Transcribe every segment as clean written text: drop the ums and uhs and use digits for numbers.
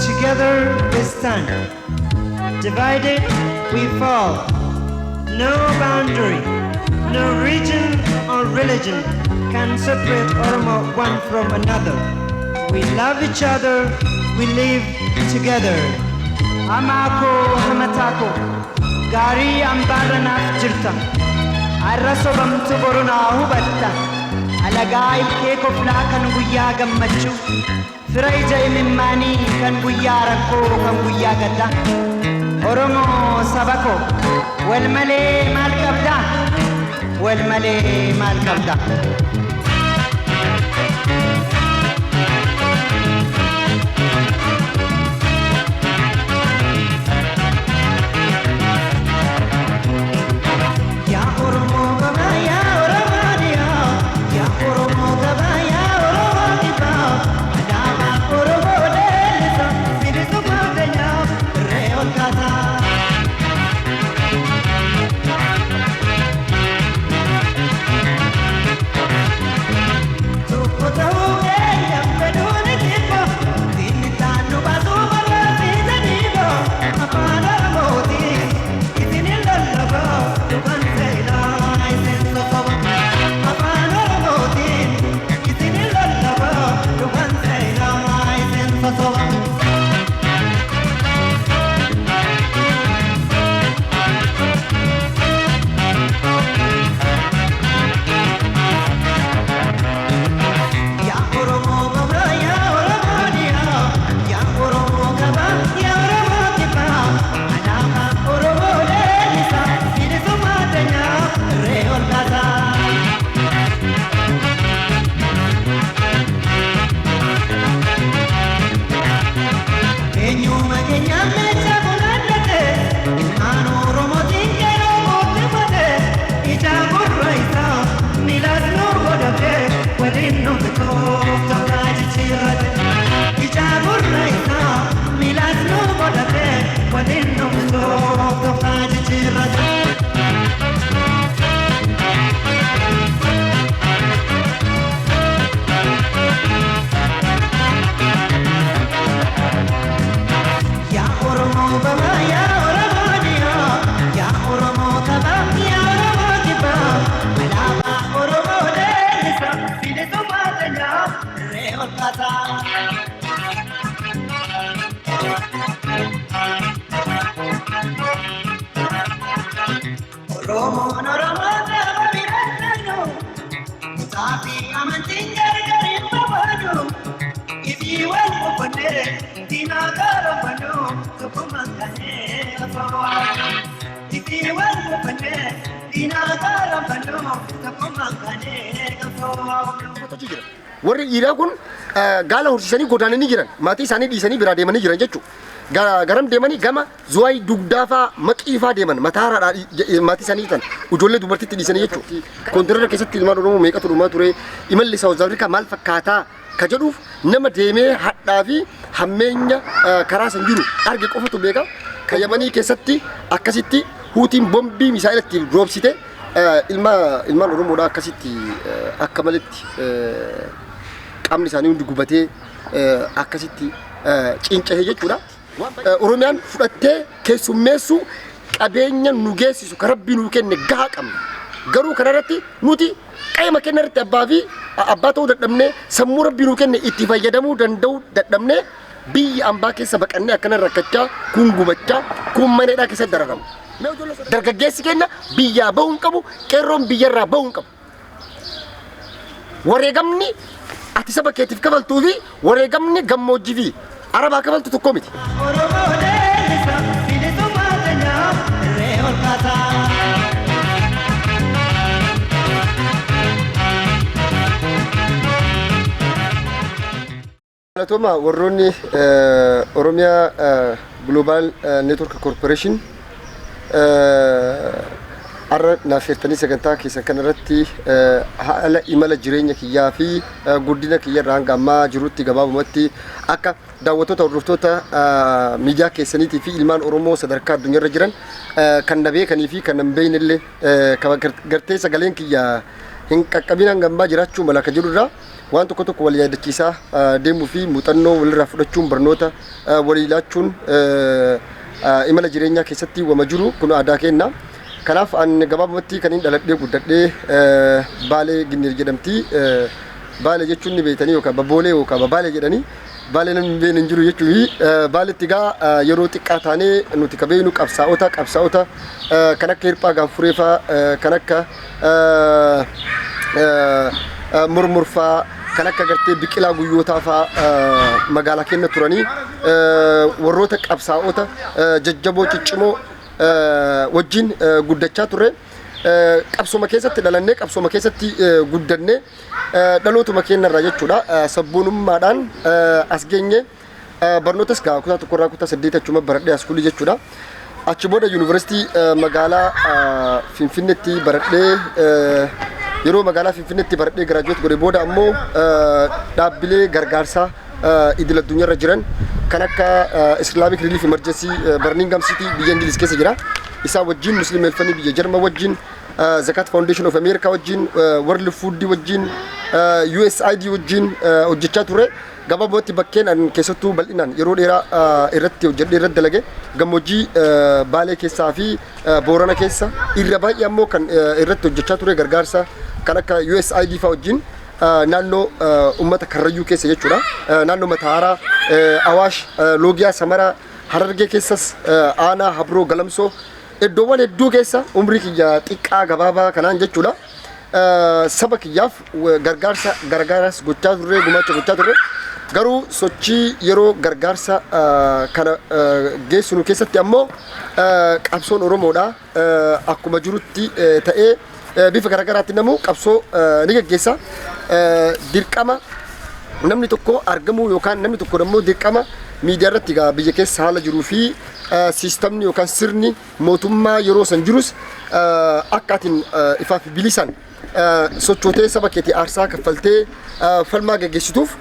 Together we stand. Divided we fall. No boundary, no region or religion can separate Oromo one from another. We love each other, we live together. Amaako hamatako, gaarii ambaarra naaf jirta. Har'a sobamtu boru naa hubatta. Alagaa ilkee koflaa kan guyyaa gammachuu. Fira ija imimmaanii kan guyyaa rakkoo kan guyyaa gaddaa. Oromoo saba koo wal malee maal qabdaa? Wal malee maal qabdaa? Yaa Oromoo gabaa yaa Oromoo dhiyaa yaa Oromoo gabaa yaa Oromoo kibbaa alaabaa Oromoo leellisa bilisummaa keenyaaf irree ol kaasaa. Tokko ta'uu keenya fedhuun kibba inni taanu baasuu barbaachisa dhiiba afaan Oromootiin isin hin lallaba dhugaan seenaa isin sosoba afaan Oromootiin isin hin lallaba dhugaan seenaa isin sosoba. Yaa Oromoo gabaa yaa Oromoo dhiyaa yaa Oromoo gabaa yaa Oromoo kibbaa alaabaa Oromoo leellisa bilisummaa keenyaaf irree ol kaasaa. Eenyuma keenyaan meeshaa funaannate ilmaan Oromootiin qeerroo guutifate ija gurra isaa miilas nu godhate waliin nu bituuf tokkaa jijjiirrate. Ija gurra isaa miilas nu godhate waliin nu bituuf tokkaa jijjiirrate. Yaa Oromoo babaa yaa Oromoo dhiyaa yaa Oromoo kabaa yaa Oromoo kibbaa alaabaa Oromoo leellisa bilisummaa keenyaaf irree ol kaasaa. Oromoon Oromoo saba birattanu kutaa fi amantiin gargar hin babaanu. Ifii wal boqonnee diinaa gaaromfannu tokkummaan kaanee osoo waanu. Ifii wal boqonnee diinaa gaaromfannu tokkummaan kaanee osoo waanu. Tochi jira. Warri dhiiraa kun gaala horsiisanii godaananii jiran. Maatii isaanii dhiisanii biraa deemanii jiran jechuudha. Garam deemanii gama Zuwaay dugdaa faa maqii faa deeman mataaraadhaa maatii isaanii tan ijoollee dubartiitti dhiisanii jechuudha. Koontineera keessatti ilmaan Oromoo meeqatu dhumaa ture imalli Saawuz Afrikaa maal fakkaataa ka jedhuuf nama deemee hadhaa fi hammeenya karaa san jiru arge qofatu beeka. Ka Yamanii keessatti akkasitti Huutiin bombii misaa'ila itti roobsite ilma ilmaan Oromoodhaa akkasitti akka maletti qaamni isaanii hundi gubatee akkasitti cinca'e jechuudha. Oromiyaan fudhattee keessummeessuu qabeenya nu geessisu kan rabbii nu kenne gahaa qabna. Garuu kanarratti nuti qayma kenna irratti abbaa fi abbaa ta'uu dadhabnee sammuu rabbii nu kenne itti fayyadamuu danda'uu dadhabnee biyya ambaa keessa baqannee akkana rakkachaa kun gubachaa kun mana hidhaa keessatti dararamu. Dargaggeessi keenya biyyaa bahuu hin qabu, qeerroon biyyarraa bahuu hin qabu. Wareegamni ati saba keetiif kafaltuu fi wareegamni gammoojjii fi arabaa kafaltu tokko miti. Oromoo leellisa bilisummaa keenyaaf irree ol kaasaa. Galatooma warroonni Oromiyaa Global Network Corporation har'a naaf feertanii sagantaa keessan kana irratti haala imala jireenya kiyyaa fi guddina kiyya irraa hanga ammaa jirutti gabaabumatti akka daawwattoota, hordoftoota miidiyaa keessaniitii fi ilmaan Oromoo sadarkaa addunyaarra jiran kan na beekanii fi kan na hin beekne illee gartee sagaleen kiyya hin qaqqabin hanga ammaa jiraachuu mala kan jedhu irraa waan tokko tokko wal yaadachiisaa deemuu fi muuxannoo walirraa fudhachuun, barnoota walii laachuun imala jireenyaa keessatti wama jiru kun aadaa kenna. Kanaaf an gabaabumatti kan hin dhaladhee guddadhee Baalee Ginniir jedhamti. Baalee jechuun ni beektanii yookaan Baboolee yookaan Babaalee jedhanii, Baalee namni hin beekne hin jiru jechuufi. Baaletti egaa yeroo xiqqaa taanee nuti ka beeknu qabsaa'ota kan akka Hirphaa Gaanfuree fa'aa, kan akka Mormor fa'aa, kan akka gartee Biqilaa Guyyootaa fa'aa magaalaa kenna turanii, warroota qabsaa'ota jajjaboo ciccimoo wajjin guddachaa turre. Qabsooma keessatti dhalannee, qabsooma keessatti guddannee, dhalootuma keenyarraa jechuudha. Sabboonummaadhaan as geenye. Barnootas gaa kutaa tokkorraa kutaa saddeet achuma baradhee askuulii jechuudha. Achi booda yuunivarsiitii magaalaa Finfinneetti baradhee, yeroo magaalaa Finfinneetti baradhee graduate godhe booda ammoo dhaabbilee gargaarsaa idil addunyaarra jiran kan akka Islamic Relief Emergency Birmingham City biyya Ingiliz keessa jira. Isaa wajjin, Muslim Helfanii biyya Jarman wajjin, Zakat Foundation of America wajjin, World Food wajjin, USAID wajjin hojjechaa ture. Gabaabumatti bakkeen an keessattuu bal'inaan yeroo dheeraa irratti hojjedhee irratti dalage gammoojjii Baalee keessaa fi Boorana keessa, irra baay'ee ammoo kan irratti hojjechaa ture gargaarsa kan akka USAID fa'aa wajjin naannoo uummata Karrayyuu keessa jechuudha. Naannoo Mataaraa, Awaash, Loogiyaa, Samaraa, Harargee keessas aanaa Habroo, Galamsoo, iddoowwan hedduu keessa umrii kiyya xiqqaa gabaabaa kanaan jechuudha. Saba kiyyaaf gargaarsa gargaaras gochaa turre, gumaacha gochaa turre. Garuu sochii yeroo gargaarsa kana geessinu keessatti ammoo qabsoon Oromoodha akkuma jirutti ta'ee bifa garaagaraatti namu qabsoo ni geggeessa. Dirqama namni tokko argamuu yookaan namni tokko immoo dirqama miidiyaa irratti egaa biyya keessa haala jiruu fi siistamni yookaan sirni mootummaa yeroo san jirus akka atiin ifaa fi bilisaan sochootee saba keetii aarsaa kaffaltee falmaa geggeessituuf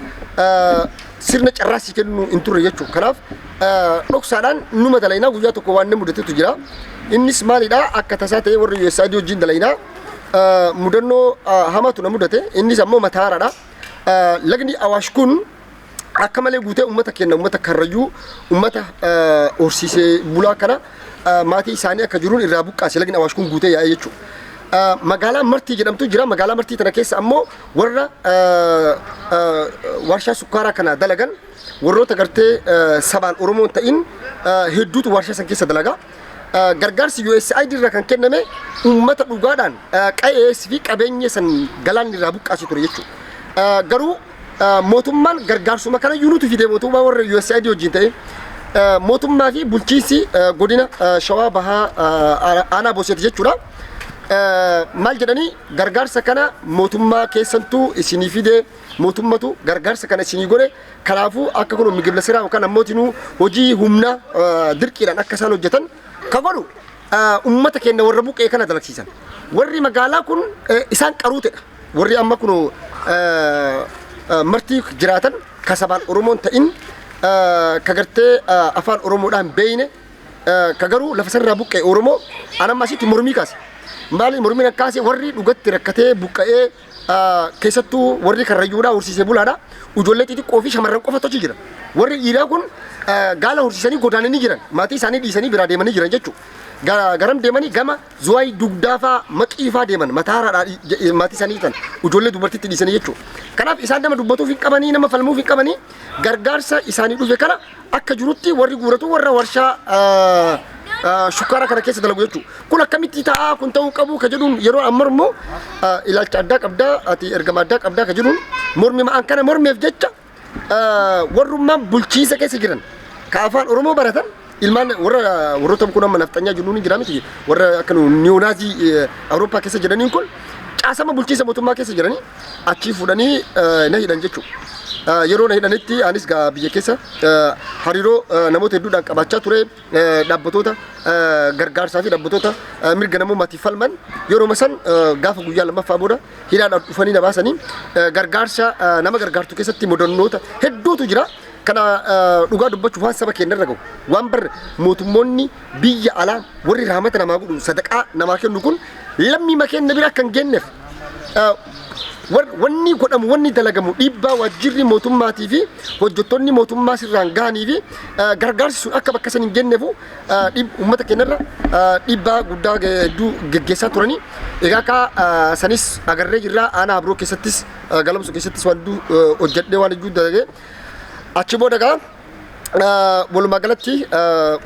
sirna carraa sii kennu hin turre jechuudha. Kanaaf dhoksaadhaan numa dalaynaa. Guyyaa tokko waan na mudatetu jira. Innis maalidhaa? Akka tasaa ta'ee warra USAID wajjin dalaynaa mudannoo hamaatu na mudate. Innis ammoo Mataaraadha. Lagni Awaash kun akka malee guutee uummata keenya, uummata Karrayyuu, uummata horsiisee bulaa kana maatii isaanii akka jiruun irraa buqqaase, lagni Awaash kun guutee yaa'ee jechuudha. Magaalaa Martii jedhamtu jira. Magaalaa Martii tana keessa ammoo warra warshaa sukkaaraa kana dalagan, warroota gartee sabaan Oromoon ta'in hedduutu warshaa san keessa dalagaa. Gargaarsi USAID irraa kan kenname uummata dhugaadhaan qa'ees fi qabeenya san galaanni irraa buqqaase ture jechuudha. Garuu mootummaan gargaarsuma kana iyyuu nutu fide, mootummaa warra USAID wajjin ta'e, mootummaa fi bulchiinsi godina Shawaa Bahaa aanaa Boseeti jechuudha. Maal jedhanii? Gargaarsa kana mootummaa keessantuu isinii fide, mootummatu gargaarsa kana isinii godhe, kanaafuu akka kun migibla siraa yookaan ammootinuu hojii humna dirqiidhaan akka isaan hojjetan ka godhu ummata keenya warra buqqee kana dalagsiisan. Warri magaalaa kun isaan qaruutedha. Warri amma kun Martii jiraatan ka sabaan Oromoon ta'in, ka gartee afaan Oromoodhaan beeyne, ka garuu lafa sanarraa buqqee Oromoo. An amma asitti mormii kaase. Maali mormiin kaase? Warri dhugatti rakkatee buqqa'ee, keessattuu warri Karrayyuudhaa horsiisee bulaadha. Ijoollee xixiqqoo fi shamarran qofatu achi jira. Warri dhiiraa kun gaala horsiisanii godaananii jiran. Maatii isaanii dhiisanii biraa deemanii jiran jechuudha. Garam deemanii? Gama Zuwaay Dugdaa fa'aa, Maqii fa'aa deeman, Mataaraadhaa maatii isaanii tan ijoollee dubartiitti dhiisanii jechuudha. Kanaaf isaan nama dubbatuuf hin qabanii, nama falmuuf hin qabanii. Gargaarsa isaanii dhufe kana akka jirutti warri guuratu warra warshaa shukkaara kana keessa dalagu jechuudha. Kun akkamitti ta'a, kun ta'uu qabu ka jedhuun, yeroo amma immoo ilaalcha addaa qabdaa, ati ergama addaa qabdaa ka jedhuun mormi ma'aan kana mormeef jecha warrummaan bulchiinsa keessa jiran ka afaan Oromoo baratan, ilmaan warra warroota kun amma nafxanyaa jiruun ni jira miti, warra akka neo-Nazi Awurooppaa keessa jiraniin kun caasama bulchiinsa mootummaa keessa jiranii achii fuudhanii na hidhan jechuudha. Yeroo na hidhanitti anis gaa biyya keessa hariiroo namoota hedduudhaan qabaachaa ture, dhaabbatoota gargaarsaa fi dhaabbatoota mirga namoomaatiif falman yeroo san gaafa guyyaa lammaffaa booda hidhaadhaan dhufanii na baasanii gargaarsa nama gargaartu keessatti mudannoota hedduutu jira. Kana dhugaa dubbachuuf waan saba keenya irra gahu waan bar mootummoonni biyya alaa warri raamata namaa godhu sadaqaa namaa kennu kun lammii keenya bira akka hin geenyeef wanni godhamu, wanni dalagamu, dhiibbaa waajjirri mootummaatii fi hojjettoonni mootummaa sirraan gahanii fi gargaarsi sun akka bakka san hin geenyeefu uummata keenyarra dhiibbaa guddaa hedduu geggeessaa turanii. Egaa akka sanis agarree jirra. Aanaa Habroo keessattis, Galamsoo keessattis waan hedduu hojjedhee, waan hedduu dalagee achi booda gaa walumaa galatti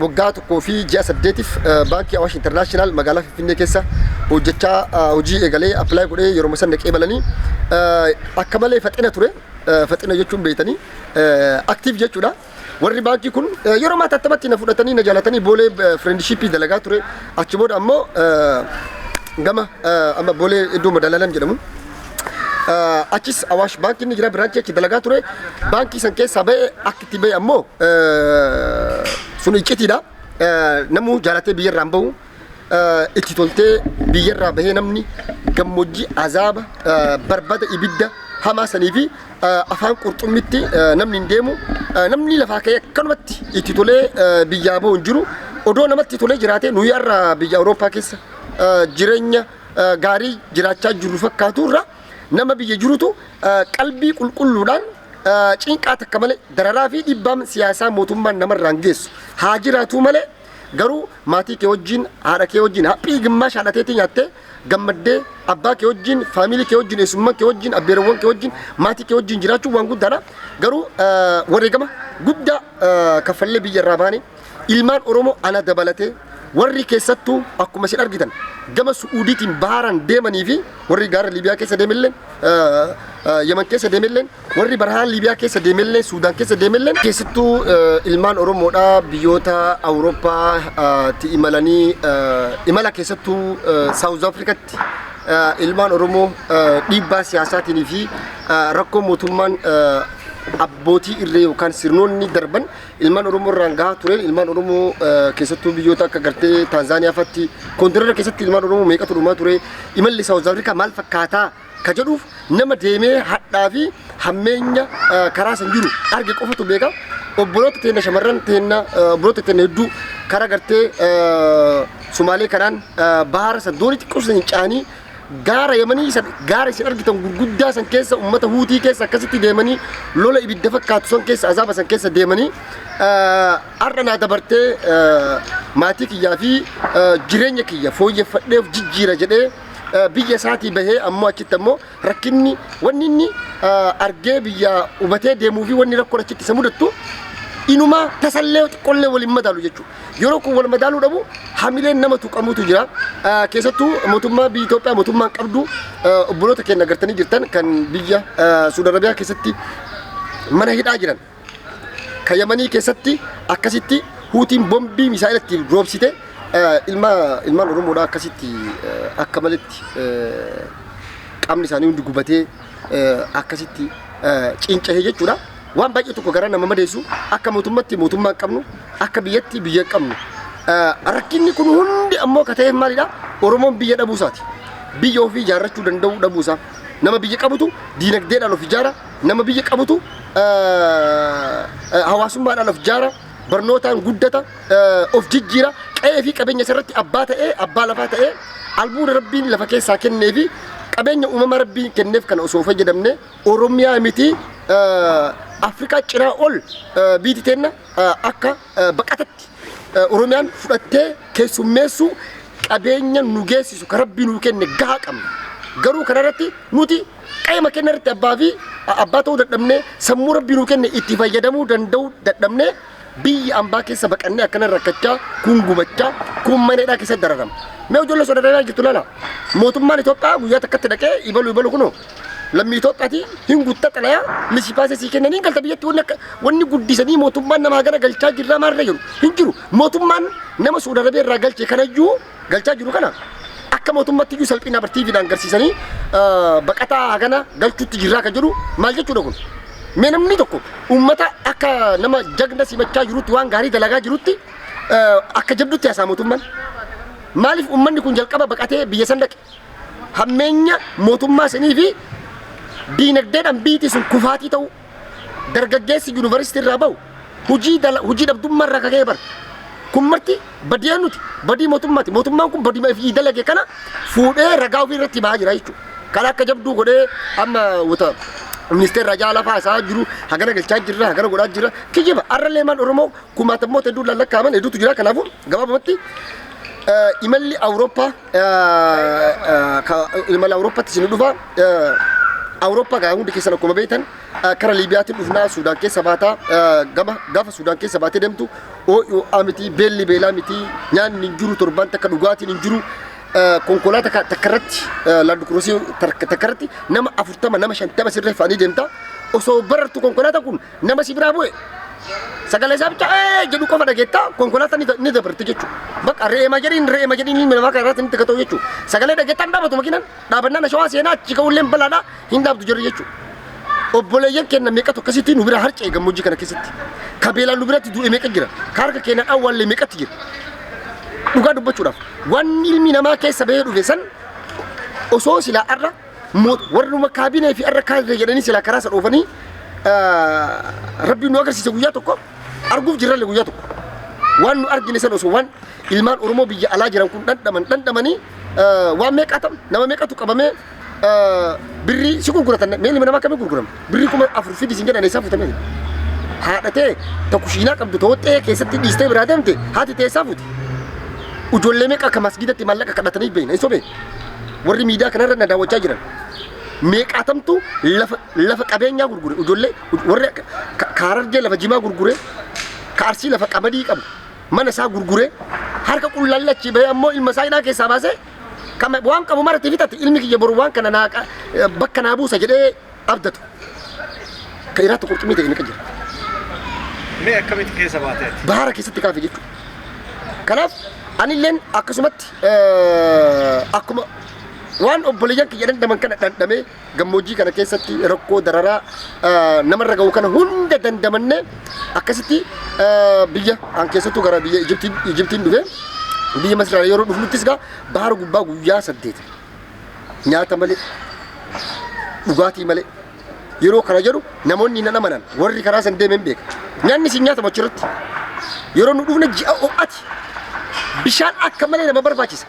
waggaa 1 fi ji'a 8f baankii Awaash International magaalaa Finfinnee keessa hojjechaa hojii eegalee apply godhee yeroo san naqee balanii akka malee faxina ture. Faxina jechuun beeytanii active jechuudha. Warri baankii kun yeroo matattamatti na fudhatanii na jaalatanii Boolee Friendship dalagaa ture. Achi booda ammoo gama amma Boolee iddoo Madalalam jedhamu. Achis Awaash baankii inni jira, branch achi dalagaa ture. Baankii san keessaa ba'e, akka itti ba'e ammoo sun iccitiidha. Namuu jaalatee biyyarraa hin bahu. Itti toltee biyyarraa bahee namni gammoojjii azaaba barbada ibidda hamaa sanii fi afaan qurxummitti namni hin deemu. Namni lafaa ka'ee akkanumatti itti tolee biyyaa bahu hin jiru. Odoo namatti tolee jiraate nuyi har'a biyya Awurooppaa keessa jireenya gaarii jiraachaa jirru fakkaatu irra nama biyya jirutu qalbii qulqulluudhaan cinqaa takka malee dararaa fi dhiibbaan siyaasaa mootummaan namarraan geessu haa jiraatu malee, garuu maatii kee wajjin, haadha kee wajjin haphii gimaash haadha teetii nyaattee gammaddee, abbaa kee wajjin, family kee wajjin, eessummaan kee wajjin, abbeerawwan kee wajjin, maatii kee wajjin jiraachuun waan guddaadha. Garuu wareegama guddaa kaffallee biyya irraa baane. Ilmaan Oromoo ana dabalatee warri keessattuu akkuma isin argitan gama Su'uudiitiin baharaan deemanii fi warri gaara Liibiyaa keessa deemillee, Yaman keessa deemillee, warri barahaa Liibiyaa keessa deemillee, Suudaan keessa deemillee, keessattuu ilmaan Oromoodhaa biyyoota Awurooppaa imalanii imala keessattuu South Afrikaatti ilmaan Oromoo dhiibbaa siyaasaatiin fi rakkoo mootummaan abbootii irree yookaan sirnoonni darban ilmaan Oromoo irraan gahaa tureen, ilmaan Oromoo keessattuu biyyoota akka gartee Taanzaaniyaa fatti koontineera keessatti ilmaan Oromoo meeqatu dhumaa ture, imalli South Afrikaa maal fakkaataa ka jedhuuf nama deemee hadhaa fi hammeenya karaa san jiru arge qofatu beeka. Obboloota teenya, shamarran teenya, obboloota teenya hedduu karaa gartee Sumaalee kanaan bahara san doonii xiqqoo san caanii gaara Yamanii san, gaara isin argitan gurguddaa san keessa, ummata Huutii keessa akkasitti deemanii, lola ibidda fakkaatu san keessa, azaaba san keessa deemanii har'a naa dabartee maatii kiyyaa fi jireenya kiyya fooyyeffadhee of jijjiira jedhee biyya isaatii bahee ammoo achitti ammoo rakkinni wanni inni argee biyya hubatee deemuu fi wanni rakkoon achitti isa mudattu inumaa tasallee xiqqoollee waliin madaalu jechuudha. Yeroo kun wal madaaluu dhabu hamileen nama tuqamutu jira. Keessattuu mootummaa biyya Itoophiyaa mootummaan qabdu obboloota keenya agartanii jirtan kan biyya Suudi Arabiyaa keessatti mana hidhaa jiran. Kan Yamanii keessatti akkasitti Huutiin bombii misaa'ila itti roobsite, ilma ilmaan Oromoodhaa akkasitti akka maletti qaamni isaanii hundi gubatee akkasitti cincahee jechuudha. Waan baay'ee tokko garaa nama madeessu, akka mootummatti mootummaa hin qabnu, akka biyyatti biyya hin qabnu. Rakkinni kun hundi ammoo akka ta'eef maalidha? Oromoon biyya dhabuu isaati. Biyya ofii ijaarrachuu danda'uu dhabuu isaa. Nama biyya qabutu diinagdeedhaan of ijaara. Nama biyya qabutu hawaasummaadhaan of ijaara. Barnootaan guddata, of jijjiira. Qe'ee fi qabeenya isarratti abbaa ta'ee, abbaa lafaa ta'ee, albuuda Rabbiin lafa keessaa kennee fi qabeenya uumama Rabbiin kenneef kana osoo fayyadamne Oromiyaa miti Afrikaa cinaa ol biiti teenna akka baqatatti Oromiyaan fudhattee keessummeessuu qabeenya nu geessisu kan Rabbii nu kenne gahaa qabna. Garuu kanarratti nuti qaama kenna irratti abbaa fi abbaa ta'uu dadhabnee, sammuu Rabbii nu kenne itti fayyadamuu danda'uu dadhabnee, biyya ambaa keessa baqannee akkana rakkachaa, kun gubachaa, kun mana hidhaa keessatti dararama. Mee ijoollee sodaatanii jirtu lala. Mootummaan Itoophiyaa guyyaa takkatti dhaqee ibalu ibalu kunoo lammii Itoophiyaati hin gutta, xalayaa lisipaasee sii kennanii galta biyyatti. Wanni akka wanni guddisanii mootummaan namaa gara galchaa jirraa maalirra jiru hin jiru. Mootummaan nama Suudi Arabiyaa irraa galche kanayyuu galchaa jiru kana akka mootummaatti iyyuu salphina bartiiviidhaan garsiisanii baqataa hagana galchuutti jirraa kan jedhu maal jechuudha kun? Mee namni tokko uummata akka nama jagna simachaa jirutti waan gaarii dalagaa jirutti akka jabdutti haasaa mootummaan. Maaliif uummanni kun jalqaba baqatee biyya san dhaqe? Hammeenya mootummaa sanii fi diinagdeedhaan biyyi sun kufaatii ta'u dargaggeessi yuunivarsiitii irraa bahu hojii hojii dhabdummaa irraa kaka'ee bara. Kun marti badii eenyuti? Badii mootummaati. Mootummaan kun badii ofii dalage kana fuudhee ragaa ofii irratti bahaa jira jechuudha. Kan akka jabduu godhee amma wata ministeerri rajaa lafaa isaa jiru hagana galchaa jirra, hagana godhaa jirra, kijiba. Arrallee maan Oromoo kumaatammoota hedduu lallakkaa'aman hedduutu jira. Kanaafuu gabaabumatti imalli Awurooppaa, imala Awurooppaatti isin dhufa. Awurooppaa gaa hundi keessan akkuma beektan kara Liibiyaatiin dhufnaa, Suudaan keessa baataa. Gama gaafa Suudaan keessa baatee deemtu oo'aa miti, beelli beelaa miti, nyaanni hin jiru, torbaan takka dhugaatiin hin jiru. Konkolaataa takka irratti, Land Cruiser takka irratti nama 40, nama 50 sirree fe'anii deemta. Osoo barartu konkolaataan kun nama si biraa bu'e sagalee isaa bicha ee jedhu qofa dhageetta, konkolaataan ni dabarti jechuudha. Bakka re'eema jedhiin, re'eema jedhiin ilmi namaa kan irratti ni xiqqatoo jechuudha. Sagalee dhageettaan hin dhaabatu makiinaan, dhaabannaan ashawaa seenaa achi ka'ullee balaadha, hin dhaabdu jirri jechuudha. Obboleeyyan keenya meeqatu akkasitti nu bira harca'e gammoojjii kana keessatti. Ka beelaan nu biratti du'e meeqa jira. Ka harka keenya awwaallee meeqatti jira. Dhugaa dubbachuudhaaf wanni ilmi namaa keessa bahee dhufe san osoo silaa arra warruma kaabinee fi arra kaadire jedhanii silaa karaa isa dhoofanii rabbiin nu agarsiise guyyaa tokko arguuf jirralle guyyaa tokko. Waan nu argine san osoo waan ilmaan Oromoo biyya alaa jiran kun dhandhaman dhandhamanii waan meeqaa ta'u, nama meeqatu qabamee birrii si gurguratan. Mee ilmi namaa akkamii gurgurama? Birrii 4000 fidi sin jedhan, eessaa fuutame? Haadha ta'e ta kushiinaa qabdu tooxxee keessatti dhiistee biraa deemte, haati ta'e eessaa fuuti? Ijoollee meeqa akka masgiidatti maallaqa kadhatanii beekna, hin sobee? Warri miidiyaa kanarra na daawwachaa jiran meeqaatamtu lafa lafa qabeenyaa gurgure? Ijoollee warri ka Harargee lafa jimaa gurgure, ka Arsii lafa qamadii qabu mana isaa gurgure, harka qullaan achi bahee ammoo ilma isaa hidhaa keessaa baasee kama waan qabu maratti fixate, ilmi kiyya boru waan kana naa bakka naa buusa jedhee abdatu ka iraatti qurxummii ta'e meeqa jira? Mee akkamitti keessa baateeti? Bahara keessatti kaafe jechuudha. Kanaaf anilleen akkasumatti akkuma waan obboleeyyan kiyya dhandhaman kana dhandhamee gammoojjii kana keessatti rakkoo dararaa namarra ga'u kana hunda dandamannee akkasitti biyya an keessattuu gara biyya Ijiptiin dhufe. Biyya Masraa yeroo dhufnuttis gaa bahara gubbaa guyyaa 8 nyaata malee, dhugaatii malee. Yeroo kana jedhu namoonni nan amanan, warri karaa san deemen beeka. Nyaanni sin nyaatamu achirratti. Yeroo nu dhufne ji'a ho'ati, bishaan akka malee nama barbaachisa.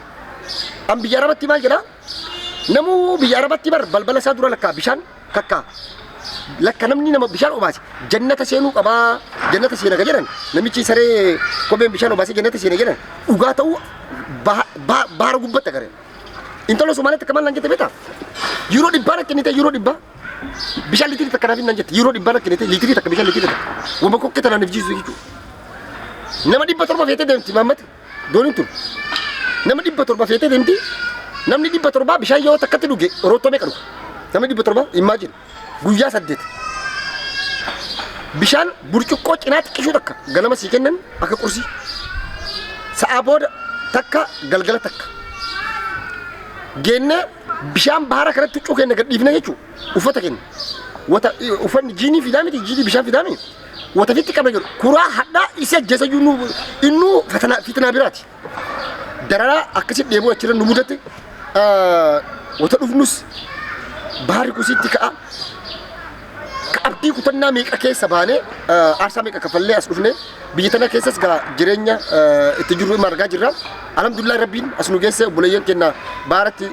An biyya Arabatti maal jedhaa? Namuu biyya Arabatti bar balbala isaa dura lakkaa bishaan kakkaa. Lakka namni nama bishaan obaase jannata seenuu qabaa, jannata seena ka jedhan, namichi saree kopheen bishaan obaasee jannata seena jedhan dhugaa ta'uu bahara gubbatti agarre. Intala Somaalitti akka maal naan jette beektaa? Yeroo dhibbaa na kennite, yeroo dhibbaa bishaan liitirii takka naaf naan jette, yeroo dhibbaa na kennite liitirii takka, bishaan liitirii takka. Wama kokkee tanaan if jiisu jechuudha. Nama 700 feetee deemti maammati dooniin tun. Nama 700 feetee deemti. Namni 700 bishaan yoo takkatti dhuge roottoo meeqa dhuga? Namni 700, imagine, guyyaa 8. Bishaan burcuqqoo cinaa xiqqishuu takka ganama sii kennan akka qursii. Sa'aa booda takka, galgala takka. Geennee bishaan bahara kanatti huccuu keenya gad dhiifne jechuudha. Uffata keenya. Wata uffanni jiinii fidaa miti, jiinii bishaan fidaa miti. Wata fitti qabna jedhu. Kuraa hadhaa isi ajjeesa iyyuu innuu fitinaa biraati. Dararaa akkasitti dheebuu achirra nu mudate. Wata dhufnus baharri kusiitti ka'a. Ka abdii kutannaa meeqa keessa baanee, aarsaa meeqa kafallee as dhufne. Biyya tana keessas gaa jireenya itti jirru ima argaa jirra. Alhamdulillah, rabbiin as nu geesse. Obboleeyyan keenya baaratti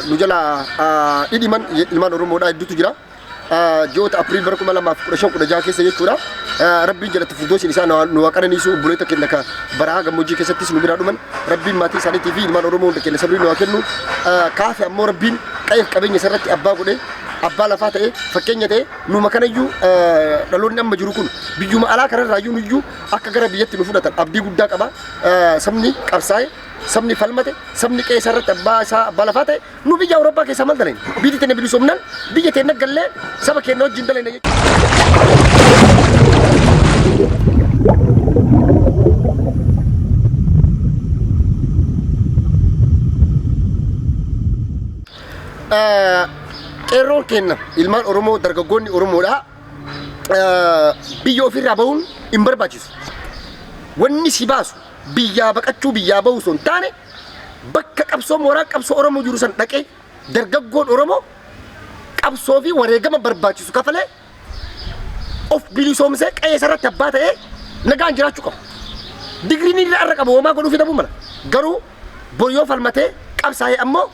nu jala dhidhiman ilmaan Oromoodhaa hedduutu jira. Ji'oota April bara 2015, 16 keessa jechuudha. Rabbiin jalatti furdoosiin isaa nu haa qananiisu. Obboleetta keenya ka baraa gammoojjii keessattis nu biraa dhuman, Rabbiin maatii isaaniitii fi ilmaan Oromoo hunda keenya sabrii nu haa kennu. Kaafe ammoo Rabbiin qa'eef qabeenya isarratti abbaa godhee, abbaa lafaa ta'e, fakkeenya ta'e numa kanayyuu dhaloonni amma jiru kun biyyuma alaa kanarraayyuu nuyyuu akka gara biyyatti nu fudhatan abdii guddaa qaba. Sabni qabsaa'e, sabni falmate, sabni qe'ee isaarratti abbaa isaa, abbaa lafaa ta'e nu biyya Awurooppaa keessaa maal dalayna? Biyyi teenya bilisoomnaan biyya teenya gallee saba keenya wajjin dalayna jechuudha. Qeerroon keenya ilmaan Oromoo, dargaggoonni Oromoodhaa Biyya ofirraa bahuun hin barbaachisu. Wanni si baasu biyyaa baqachuu, biyyaa bahuu osoo hin taane, bakka qabsoo, mooraa qabsoo Oromoo jiru san dhaqee dargaggoon Oromoo qabsoo fi wareegama barbaachisu kafalee of bilisoomsee qe'ee isarratti abbaa ta'ee nagaan jiraachuu qaba. Digriin inni irra qabu homaa godhuuf dhabuu mala. Garuu bor yoo falmatee qabsaa'ee ammoo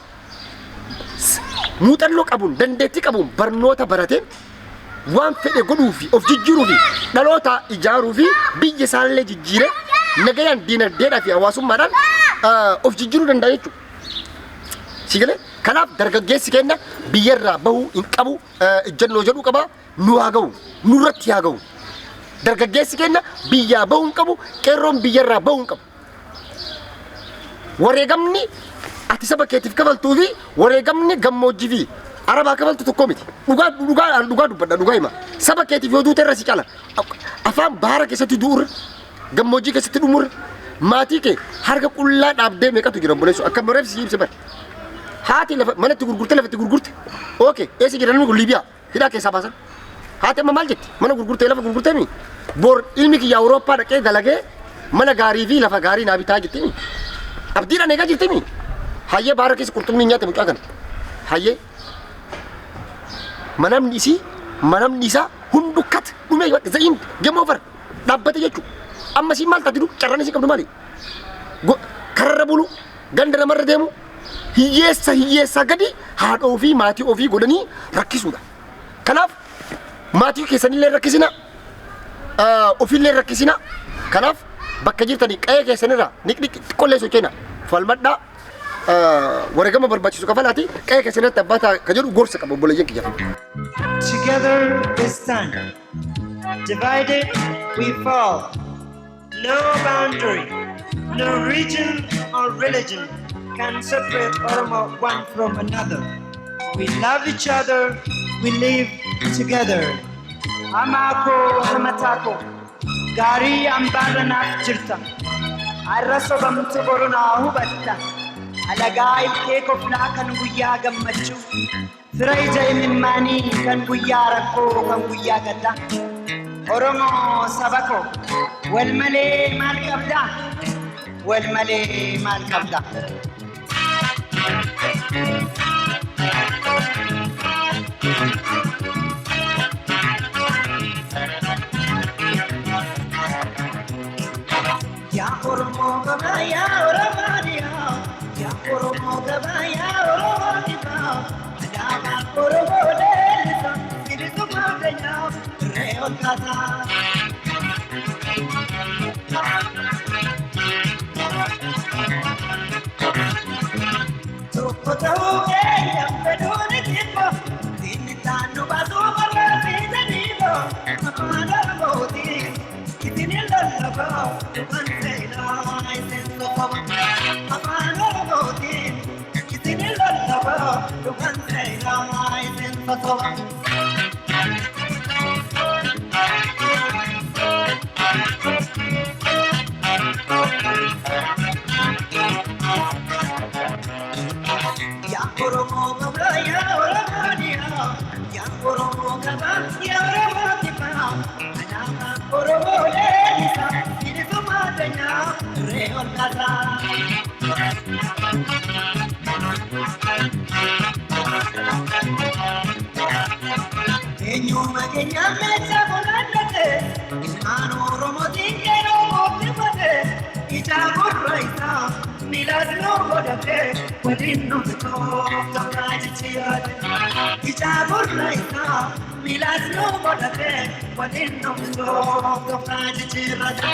muuxannoo qabuun, dandeettii qabuun, barnoota barateen waan fedhe godhuu fi of jijjiiruu fi dhaloota ijaaruu fi biyya isaallee jijjiiree nagayaan diinagdeedhaa fi hawaasummaadhaan of jijjiiruu danda'a jechuudha. Si galee? Kanaaf dargaggeessi keenya biyyarraa bahuu hin qabu, ejjennoo jedhu qaba. Nu haa ga'u, nurratti haa ga'u. Dargaggeessi keenya biyyaa bahuu hin qabu, qeerroon biyyarraa bahuu hin qabu. Wareegamni ati saba keetiif kafaltuu fi wareegamni gammoojjii fi arabaa kafaltu tokko miti. Dhugaa dhugaa dhugaa dubbadha, dhugaa hima. Saba keetiif yoo duute irra si caala. Afaan baara keessatti du'urra, gammoojjii keessatti dhumurra, maatii kee harka qullaa dhaabdee meeqatu jira, obboleessu, akka mareef si ibse bare. Haati lafa manatti gurgurte, lafatti gurgurte. Okay, eessa jira namni kun? Liibiyaa hidhaa keessaa baasan. Haati amma maal jetti? Mana gurgurtee, lafa gurgurtee mi? Bor ilmi kiyya Awurooppaa dhaqee dalagee mana gaarii fi lafa gaarii naa bitaa jetti mi? Abdiidhaan eegaa jirti mi? Hayyee, baara keessa qurxummii nyaate mucaa kana. Hayyee. Manamni isii, manamni isaa hundu kat dhumee za'iin game over dhaabbate jechuudha. Amma isiin maal taati? Carraan isii qabdu maali? Kararra bulu, ganda namarra deemu, hiyyeessa hiyyeessaa gadi haadha ofii, maatii ofii godhanii rakkisuudha. Kanaaf maatii keessanillee rakkisina, ofiillee rakkisina. Kanaaf bakka jirtanii qe'ee keessanirraa niqniq xiqqollee socho'ina, falmadhaa, wareegama barbaachisu kafalaati qe'ee keessanirratti abbaa ta'a ka jedhu gorsa qaba, obboleeyyan kiyya. Together we stand. Divided we fall. No boundary, no region or religion can separate Oromo one from another. We love each other, we live together. Hamaa koo, hamataa koo, gaarii ambaarra naaf jirta. Har'a sobamtu, boru naa hubatta. Alagaa ilkee koflaa kan guyyaa gammachuu. Fira ija imimmaanii kan guyyaa rakkoo, kan guyyaa gaddaa. Oromoo saba koo, wal malee maal qabdaa? Wal malee maal qabdaa? Yaa Oromoo gabaa, yaa Oromoo dhiyaa, yaa Oromoo gabaa, yaa Oromoo dhiyaa, alaabaa Oromoo leellisa, bilisummaa keenyaaf irree ol kaasaa. Tokko ta'uu keenya fedhuun jibbo, inni taannu baasuu barbaadaniibo, afaan Oromootiin isin lallabaa, dhugaan seenaa isin soqoma. Afaan Oromootiin isin lallabaa, dhugaan seenaa isin soqoma. Yaa Oromoo gabaa, yaa Oromoo dhiyaa, yaa Oromoo gabaa, yaa Oromoo kibbaa, alaabaa Oromoo leellisa, bilisummaa keenyaaf irree ol kaasaa. Eenyuma keenya meeshaa funaannate, ilmaan Oromootiin qeerroo qophiifate, ija gurra isaa miilas nu godhate, waliin nu bitoo tokkaa jijjiirate. Ija gurra isaa miilas nu godhate, waliin nu bitoo tokkaa jijjiirate.